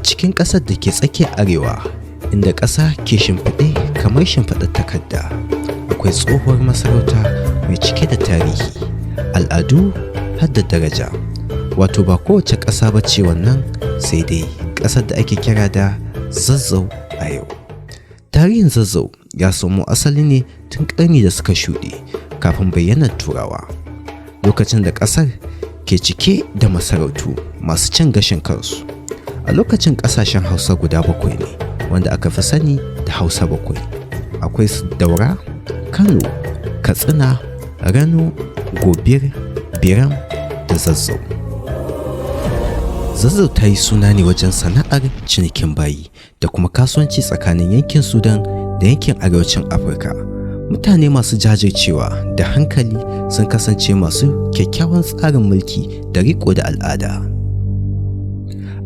Cikin ƙasar da ke tsakiyar arewa, inda ƙasa ke shimfiɗe kamar shimfiɗar takarda, akwai tsohuwar masarauta mai cike da tarihi, al'adu har da daraja. Wato ba kowace ƙasa ba ce wannan, sai dai ƙasar da ake kira da Zazzau a yau. Tarihin Zazzau ya samo asali ne tun ƙarni da suka shuɗe kafin bayyanar Turawa, lokacin da ƙasar ke cike da masarautu masu cin gashin kansu. A lokacin, ƙasashen Hausa guda bakwai ne, wanda aka fi sani da Hausa Bakwai. Akwai su Daura, Kano, Katsina, Rano, Gobir, Biram da Zazzau. Zazzau ta yi suna ne wajen sana'ar cinikin bayi da kuma kasuwanci tsakanin yankin Sudan da yankin arewacin Afirka. Mutane masu jajircewa da hankali sun kasance masu kyakkyawan tsarin mulki da riƙo da al'ada.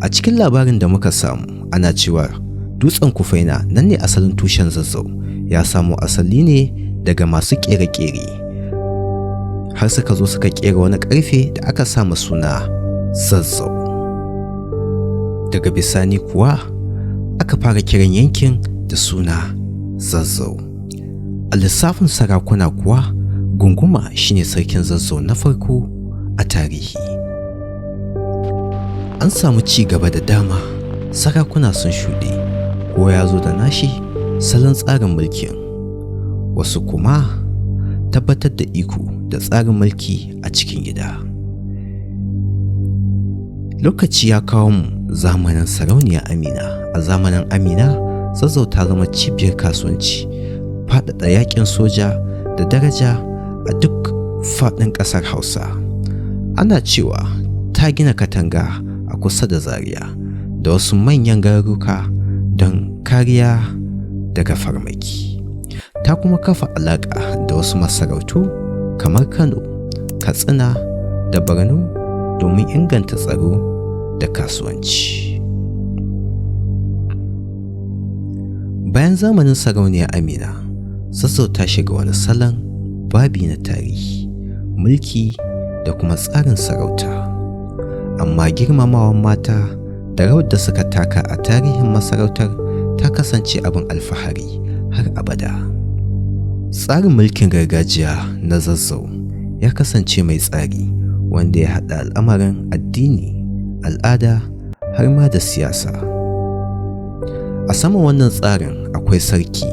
A cikin labarin da muka samu, ana cewa dutsen Kufaina nan ne asalin tushen Zazzau, ya samo asali ne daga masu ƙere-ƙere, har suka zo suka ƙera wani ƙarfe da aka sa ma suna Zazzau. Daga bisani kuwa aka fara kiran yankin da suna Zazzau. A lissafin sarakuna kuwa, Gunguma shine sarkin Zazzau na farko a tarihi. An samu ci gaba da dama, sarakuna sun shuɗe, kowa ya zo da nashi salon tsarin mulkin, wasu kuma tabbatar da iko da tsarin mulki a cikin gida. Lokaci ya kawo mu zamanin Sarauniya Amina. A zamanin Amina, Zazzau ta zama cibiyar kasuwanci, faɗaɗa yaƙin soja da daraja a duk faɗin ƙasar Hausa. Ana cewa ta gina katanga a kusa da Zaria da wasu manyan garuruka don kariya daga farmaki. Ta kuma kafa alaƙa da wasu masarautu kamar Kano, Katsina da Borno domin inganta tsaro da kasuwanci. Bayan zamanin Sarauniya Amina, Zazzau ta shiga wani salon babi na tarihi, mulki da kuma tsarin sarauta. Amma girmamawan mata da rawar da suka taka a tarihin masarautar ta kasance abin alfahari har abada. Tsarin mulkin gargajiya na Zazzau ya kasance mai tsari, wanda ya haɗa al'amarin addini, al'ada har ma da siyasa. A saman wannan tsarin akwai sarki,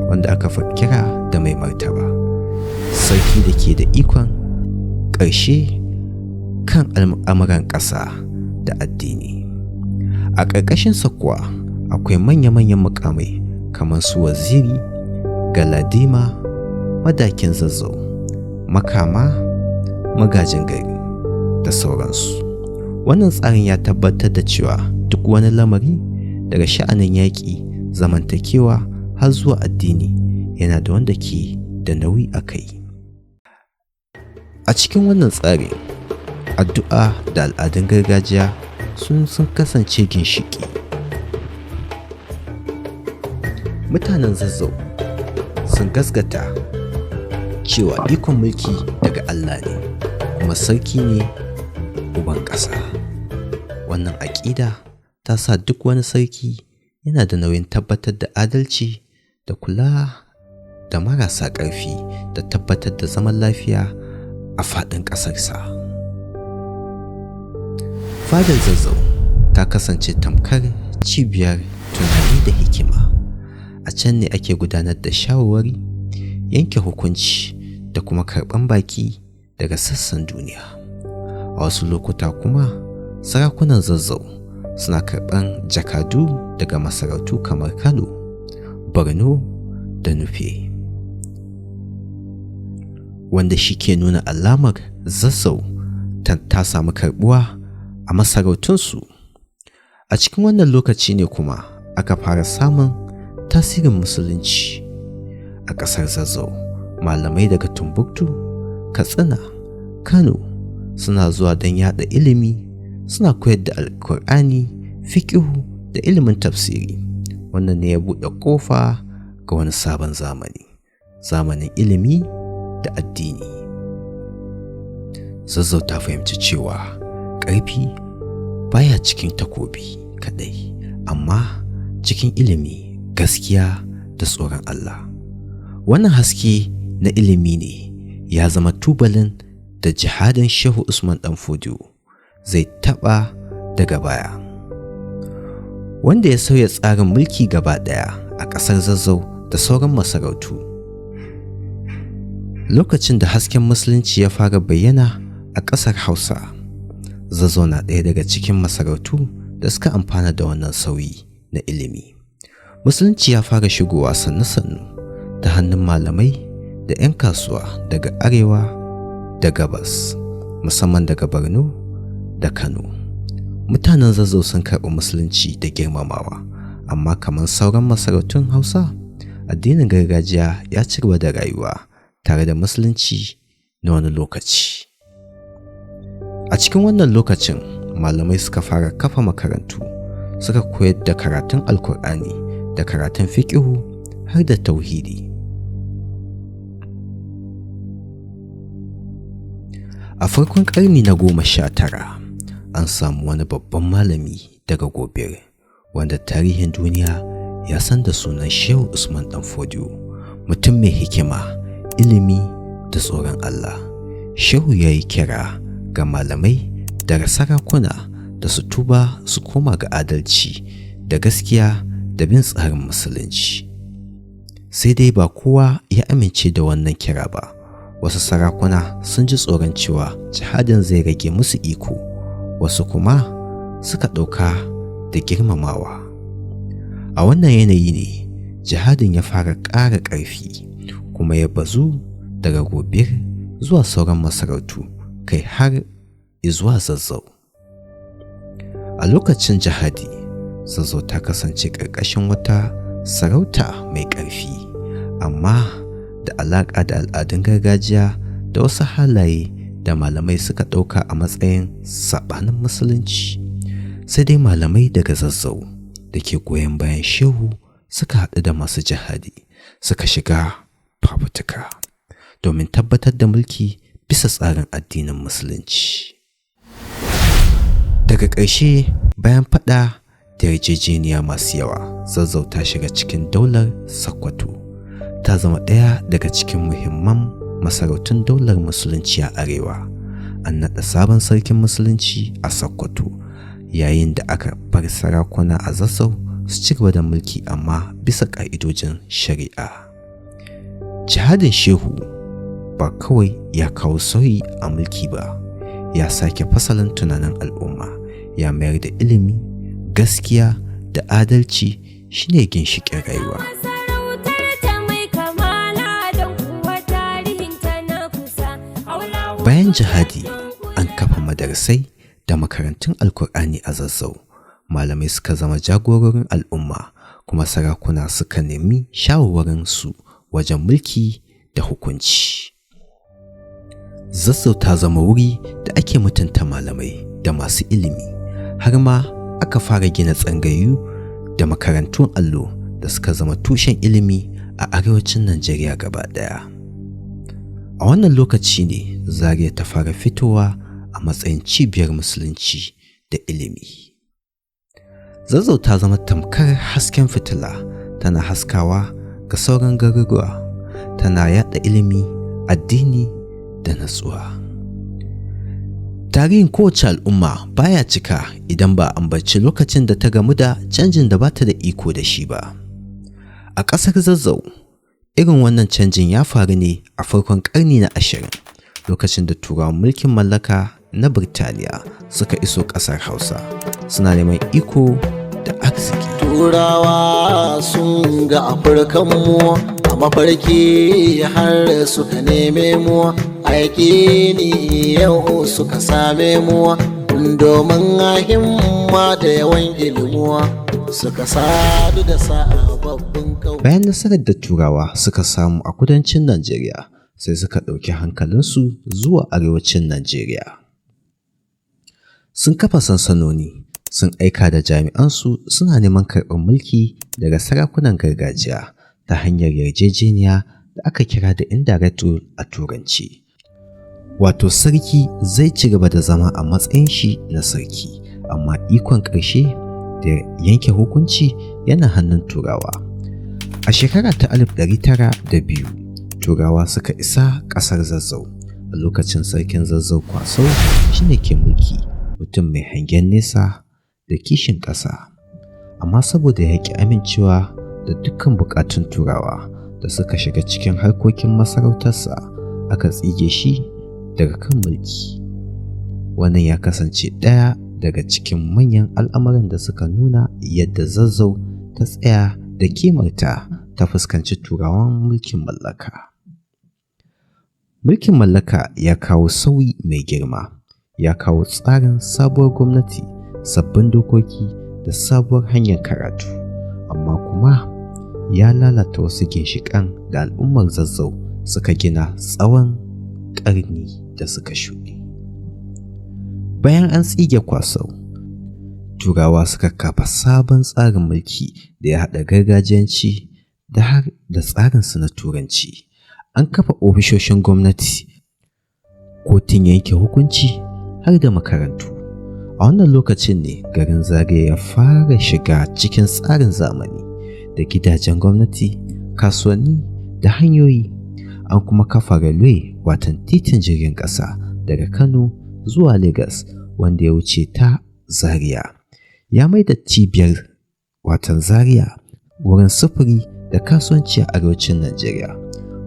wanda aka fi kira da mai martaba, sarki da ke da ikon ƙarshe kan al'amuran ƙasa da addini. A ƙarƙashinsa kuwa akwai manya-manyan muƙamai kamar su waziri, galadima, madakin Zazzau, makama, magajin gari da sauransu. Wannan tsarin ya tabbatar da cewa duk wani lamari, daga sha'anin yaƙi, zamantakewa har zuwa addini, yana da wanda ke da nauyi a kai. A cikin wannan tsari, addu'a da al'adun gargajiya sun kasance ginshiƙi. Mutanen Zazzau sun gasgata cewa ikon mulki daga Allah ne, kuma sarki ne uban ƙasa. Wannan aƙida ta sa duk wani sarki yana da nauyin tabbatar da adalci da kula da marasa ƙarfi da tabbatar da zaman lafiya a faɗin ƙasarsa. Fadar Zazzau ta kasance tamkar cibiyar tunani da hikima. A can ne ake gudanar da shawarwari, yanke hukunci da kuma karɓan baƙi daga sassan duniya. A wasu lokuta kuma, sarakunan Zazzau suna karɓan jakadu daga masarautu kamar Kano, Borno da Nufe, wanda shi ke nuna alamar Zazzau ta samu karɓuwa a masarautunsu. A cikin wannan lokaci ne kuma aka fara samun tasirin Musulunci a ƙasar Zazzau. Malamai daga Tumbuktu, Katsina, Kano suna zuwa don yaɗa ilimi, suna koyar da Alkur'ani, fiƙihu da ilimin tafsiri. Wannan ne ya buɗe ƙofa ga wani sabon zamani, zamanin ilimi da addini. Zazzau ta fahimci cewa ƙarfi baya cikin takobi kaɗai, amma cikin ilimi, gaskiya da tsoron Allah. Wannan haske na ilimi ne ya zama tubalin da jihadin Shehu Usman Danfodiyo zai taɓa daga baya, wanda ya sauya tsarin mulki gaba ɗaya a ƙasar Zazzau da sauran masarautu. Lokacin da hasken musulunci ya fara bayyana a ƙasar Hausa, Zazzau na ɗaya daga cikin masarautu da suka amfana da wannan sauyi na ilimi. Musulunci ya fara shigowa sannu-sannu ta hannun malamai da 'yan kasuwa daga arewa da gabas, musamman daga Borno da Kano. Mutanen Zazzau sun karɓi musulunci da girmamawa, amma kamar sauran masarautun Hausa, addinin gargajiya ya ci gaba da rayuwa tare da musulunci na wani lokaci. A cikin wannan lokacin, malamai suka fara kafa makarantu, suka koyar da karatun Alkur'ani da karatun fiƙihu har da tauhidi. A farkon ƙarni na 19, an samu wani babban malami daga Gobir wanda tarihin duniya ya san da sunan Shehu Usman Danfodiyo, mutum mai hikima, ilimi da tsoron Allah. Shehu ya yi kira ga malamai da sarakuna da su tuba su koma ga adalci da gaskiya da bin tsarin musulunci. Sai dai ba kowa ya amince da wannan kira ba. Wasu sarakuna sun ji tsoron cewa jihadin zai rage musu iko, wasu kuma suka ɗauka da girmamawa. A wannan yanayi ne jihadin ya fara ƙara ƙarfi kuma ya bazu daga Gobir zuwa sauran masarautu, kai har zuwa Zazzau. A lokacin jihadi, Zazzau ta kasance ƙarƙashin wata sarauta mai ƙarfi, amma da alaƙa da al'adun gargajiya da wasu halaye da malamai suka ɗauka a matsayin saɓanin musulunci. Sai dai malamai daga Zazzau da ke goyon bayan Shehu suka haɗu da masu jihadi suka shiga fafutuka domin tabbatar da mulki bisa tsarin addinin musulunci. Daga ƙarshe, bayan faɗa da yarjejeniya masu yawa, Zazzau ta shiga cikin daular Sokoto. Ta zama ɗaya daga cikin muhimman masarautun daular musulunci a arewa. An naɗa sabon sarkin musulunci a Sokoto, yayin da aka bar sarakuna a Zazzau su ci gaba da mulki amma bisa ƙa'idojin shari'a. Jihadin Shehu ba kawai ya kawo sauyi a mulki ba, ya sake fasalin tunanin al'umma, ya mayar da ilimi, gaskiya da adalci shine ginshiƙin rayuwa. Bayan jihadi, an kafa madarasai da makarantun Alkur'ani a Zazzau. Malamai suka zama jagororin al'umma, kuma sarakuna suka nemi shawarwarinsu wajen mulki da hukunci. Zazzau ta zama wuri da ake mutunta malamai da masu ilimi, har ma aka fara gina tsangayu da makarantun allo da suka zama tushen ilimi a arewacin Najeriya gaba ɗaya. A wannan lokaci ne Zaria ta fara fitowa a matsayin cibiyar musulunci da ilimi. Zazzau ta zama tamkar hasken fitila, tana haskawa ga sauran garuruwa, tana yaɗa ilimi, addini da natsuwa. Tarihin kowace al'umma baya cika idan ba a ambaci lokacin da ta gamu da canjin da bata da iko da shi ba. A ƙasar Zazzau, irin wannan canjin ya faru ne a farkon ƙarni na 20, lokacin da Turawan mulkin mallaka na Birtaniya suka iso ƙasar Hausa, suna neman iko da arziki. Turawa sun ga Afirkanmu a mafarki har suka neme mu, aiki ni yau suka same mu, domin himma da yawan ilimuwa suka sadu da sababbin kau. Bayan nasarar da Turawa suka samu a kudancin Najeriya, sai suka ɗauki hankalinsu zuwa arewacin Najeriya. Sun kafa sansanoni, sun aika da jami'ansu suna neman karɓar mulki daga sarakunan gargajiya ta hanyar yarjejeniya da aka kira da indirect rule a Turanci. Wato sarki zai ci gaba da zama a matsayin shi na sarki, amma ikon ƙarshe da yanke hukunci yana hannun Turawa. A shekara ta 1902, Turawa suka isa ƙasar Zazzau. A lokacin sarkin Zazzau Kwasau shine ke mulki, mutum mai hangen nesa da kishin ƙasa. Amma saboda ya ƙi amincewa da dukkan buƙatun Turawa da suka shiga cikin harkokin masarautarsa, aka tsige shi daga kan mulki. Wannan ya kasance ɗaya daga cikin manyan al'amuran da suka nuna yadda Zazzau ta tsaya da kimarta ta fuskanci Turawan mulkin mallaka. Mulkin mallaka ya kawo sauyi mai girma, ya kawo tsarin sabuwar gwamnati, sabbin dokoki da sabuwar hanyar karatu, amma kuma ya lalata wasu ginshiƙan da al'ummar Zazzau suka gina tsawon ƙarni da suka shuɗe. Bayan an tsige Kwasau, Turawa suka kafa sabon tsarin mulki da ya haɗa gargajiyanci da har da tsarinsu na Turanci. An kafa ofisoshin gwamnati, kotun yanke hukunci har da makarantu. A wannan lokacin ne garin Zaria ya fara shiga cikin tsarin zamani da gidajen gwamnati, kasuwanni da hanyoyi. An kuma kafa railway, watan titin jirgin ƙasa daga Kano zuwa Legas wanda ya wuce ta Zaria. Ya mai da cibiyar, watan Zaria, wurin sufuri da kasuwanci a arewacin Najeriya.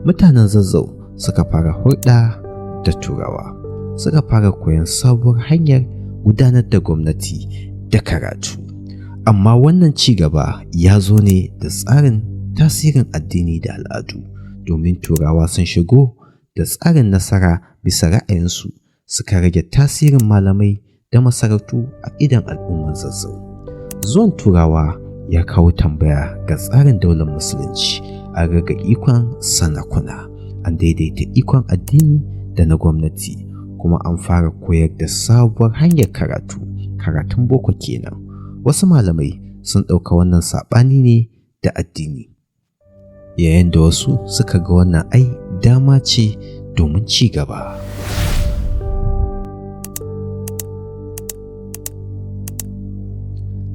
Mutanen Zazzau suka fara hulɗa da Turawa, suka fara koyon sabuwar hanyar gudanar da gwamnati da karatu. Amma wannan ci gaba ya zo ne da tsarin tasirin addini da al'adu, domin Turawa sun shigo da tsarin nasara bisa ra'ayinsu, suka rage tasirin malamai da masarautu a idon al'ummar Zazzau. Zuwan Turawa ya kawo tambaya ga tsarin daular Musulunci, an rage ikon sarakuna, an daidaita ikon addini da na gwamnati, kuma an fara koyar da sabuwar hanyar karatu, karatun boko kenan. Wasu malamai sun ɗauka wannan saɓani ne da addini, yayin da wasu suka ga wannan ai dama ce domin ci gaba.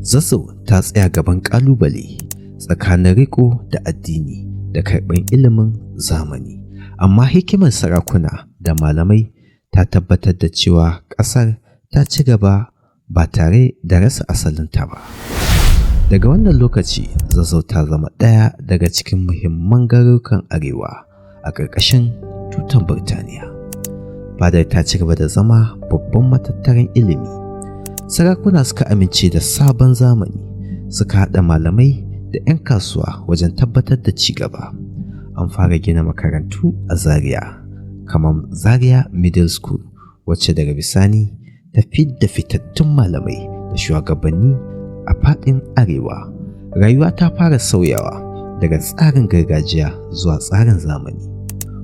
Zazzau ta tsaya gaban ƙalubale tsakanin riƙo da addini da karɓar ilimin zamani, amma hikimar sarakuna da malamai ta tabbatar da cewa ƙasar ta ci gaba ba tare da rasa asalinta ba. Daga wannan lokaci, Zazzau ta zama ɗaya daga cikin muhimman garurukan Arewa a ƙarƙashin tutar Birtaniya. Fadar ta ci gaba da zama babban matattaran ilimi. Sarakuna suka amince da sabon zamani, suka haɗa malamai da 'yan kasuwa wajen tabbatar da ci gaba. An fara gina makarantu a Zaria, kamar Zaria Middle School, wacce daga bisani ta fidda fitattun malamai da shugabanni a faɗin Arewa. Rayuwa ta fara sauyawa daga tsarin gargajiya zuwa tsarin zamani.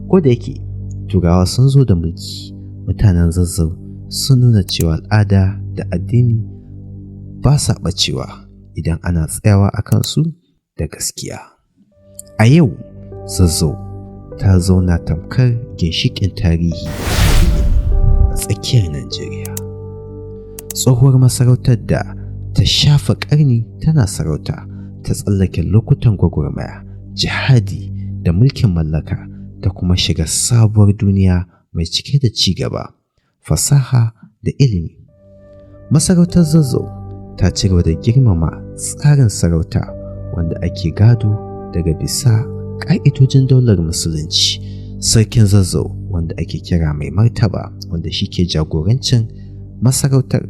Ko da yake Turawa sun zo da mulki, mutanen Zazzau sun nuna cewa al'ada da addini ba sa ɓacewa idan ana tsayawa a kansu da gaskiya. A yau, Zazzau ta zauna tamkar ginshiƙin tarihi a tsakiyar Najeriya. Tsohuwar masarautar da ta shafe ƙarni tana sarauta, ta tsallake lokutan gwagwarmaya, jihadi da mulkin mallaka, ta kuma shiga sabuwar duniya mai cike da ci gaba, fasaha da ilimi. Masarautar Zazzau ta ci gaba da girmama tsarin sarauta wanda ake gado daga bisa ƙa'idojin daular Musulunci. Sarkin Zazzau, wanda ake kira mai martaba, wanda shi ke jagorancin masarautar,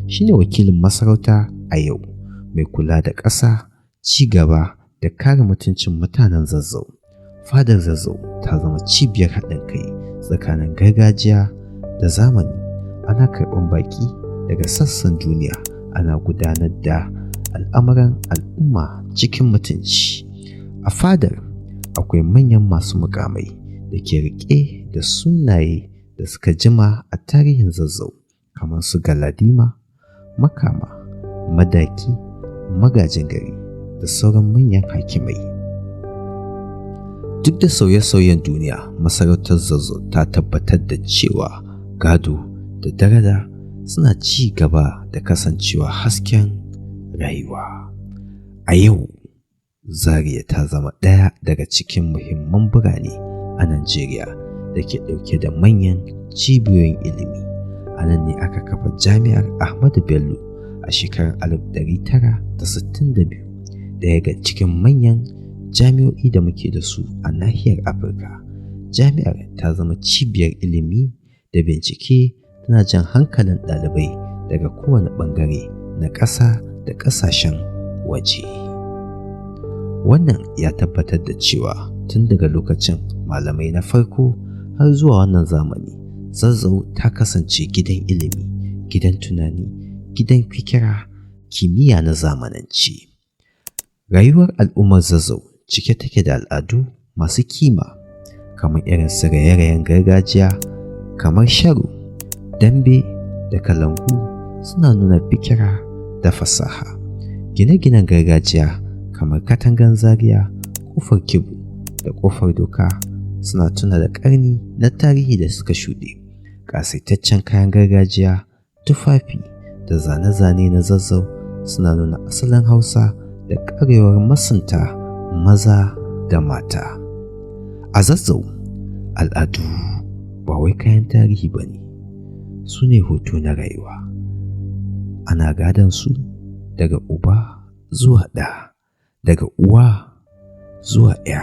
shine wakilin masarauta a yau, mai kula da ƙasa, ci gaba da kare mutuncin mutanen Zazzau. Fadar Zazzau ta zama cibiyar haɗin kai tsakanin gargajiya da zamani. Ana karɓar baƙi daga sassan duniya, ana gudanar da al'amuran al'umma cikin mutunci. A fadar akwai manyan masu muƙamai da ke riƙe da sunaye da suka jima a tarihin Zazzau, kamar su Galadima, Makama, Madaki, Magajin Gari da sauran manyan hakimai. Duk da sauye-sauyen duniya, masarautar Zazzau ta tabbatar da cewa gado da daraja suna ci gaba da kasancewa hasken rayuwa. A yau, Zaria ta zama ɗaya daga cikin muhimman birane a Najeriya da ke ɗauke da manyan cibiyoyin ilimi. A nan ne aka kafa Jami'ar Ahmadu Bello a shekarar 1962, ɗaya daga cikin manyan jami'o'i da muke da su a nahiyar Afirka. Jami'ar ta zama cibiyar ilimi da bincike, tana jan hankalin ɗalibai daga kowane ɓangare na ƙasa da ƙasashen waje. Wannan ya tabbatar da cewa tun daga lokacin malamai na farko har zuwa wannan zamani, Zazzau ta kasance gidan ilimi, gidan tunani, gidan fikira, kimiyya na zamanance. Rayuwar al'ummar Zazzau cike take da al'adu masu kima, kamar irin su raye-rayen gargajiya kamar sharo, dambe da kalangu suna nuna fikira da fasaha. Gine-ginen gargajiya kamar katangan Zaria, ƙofar Kibu da ƙofar Doka suna tuna da ƙarni na tarihi da suka shuɗe. Ƙasaitaccen kayan gargajiya, tufafi da zane-zane na Zazzau suna nuna asalin Hausa da ƙwarewar masunta maza da mata. A Zazzau, al'adu ba wai kayan tarihi ba ne, su ne hoto na rayuwa. Ana gadon su daga uba zuwa ɗa, daga uwa zuwa ‘ya,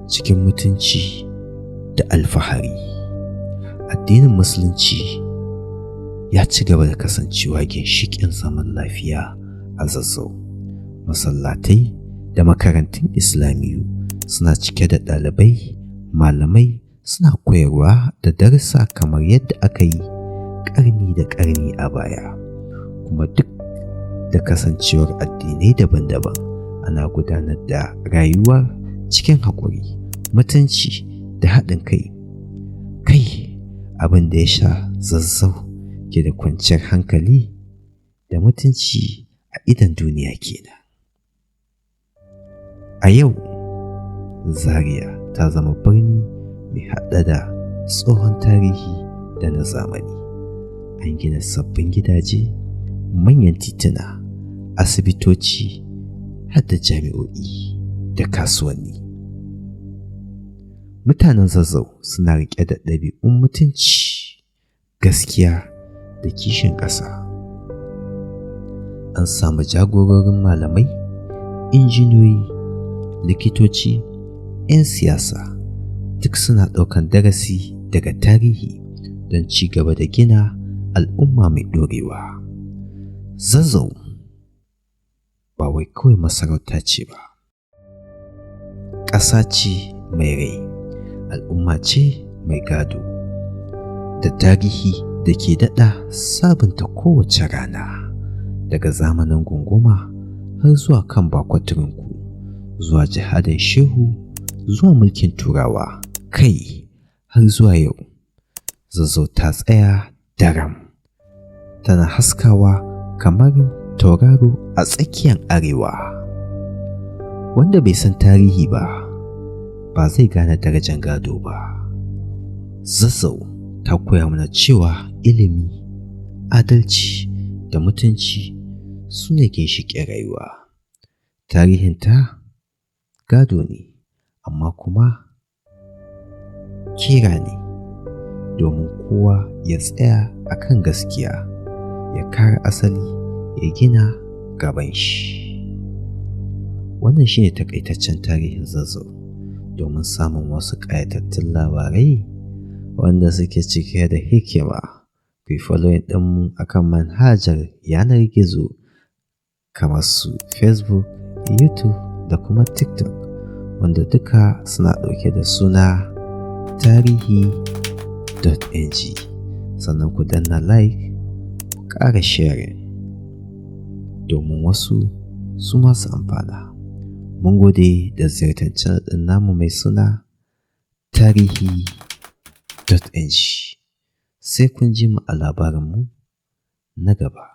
cikin mutunci da alfahari. Addinin Musulunci ya ci gaba da kasancewa ginshiƙin zaman lafiya a Zazzau. Masallatai da makarantun Islamiyu suna cike da ɗalibai, malamai suna koyarwa da darussa kamar yadda aka yi ƙarni da ƙarni a baya. Kuma duk da kasancewar addinai daban-daban, ana gudanar da rayuwar cikin haƙuri, mutunci da haɗin kai. Kai, abin da ya sha Zazzau ke da kwanciyar hankali da mutunci a idon duniya kenan. A yau, Zaria ta zama birni mai haɗe da tsohon tarihi da na zamani. An gina sabbin gidaje, manyan tituna, asibitoci, har da jami'o'i da kasuwanni. Mutanen Zazzau suna riƙe da ɗabi'un mutunci, gaskiya da kishin ƙasa. An samu jagororin malamai, injiniyoyi, likitoci, 'yan siyasa, duk suna ɗaukan darasi daga tarihi don ci gaba da gina al'umma mai ɗorewa. Zazzau ba wai kawai masarauta ce ba, ƙasa ce mai rai, al'umma ce mai gado, da tarihi da ke daɗa sabunta kowace rana, daga zamanin gunguma har zuwa kan Bakwaturunku, zuwa jihadin Shehu, zuwa mulkin Turawa, kai har zuwa yau. Zazzau ta tsaya daram, tana haskawa kamar tauraro a tsakiyar arewa. Wanda bai san tarihi ba, ba zai gane darajar gado ba. Zazzau ta koya mana cewa ilimi, adalci da mutunci su ne ginshiƙin rayuwa. Tarihinta gado ne, amma kuma kira ne domin kowa ya tsaya a kan gaskiya, ya kare asali, ya gina gaban shi. Wannan shine takaitaccen tarihin Zazzau. Domin samun wasu ƙayatattun labarai wanda suke cike da hikima, ku yi following ɗinmu akan manhajar yanar gizo kamar su Facebook, YouTube da kuma TikTok, wanda duka suna ɗauke da suna tarihi.ng. Sannan ku danna like, ku ƙara sharing domin wasu su masu amfana. Mun gode da ziyartar channel ɗin namu mai suna tarihi.ng. Sai kun ji mu a labarinmu na gaba.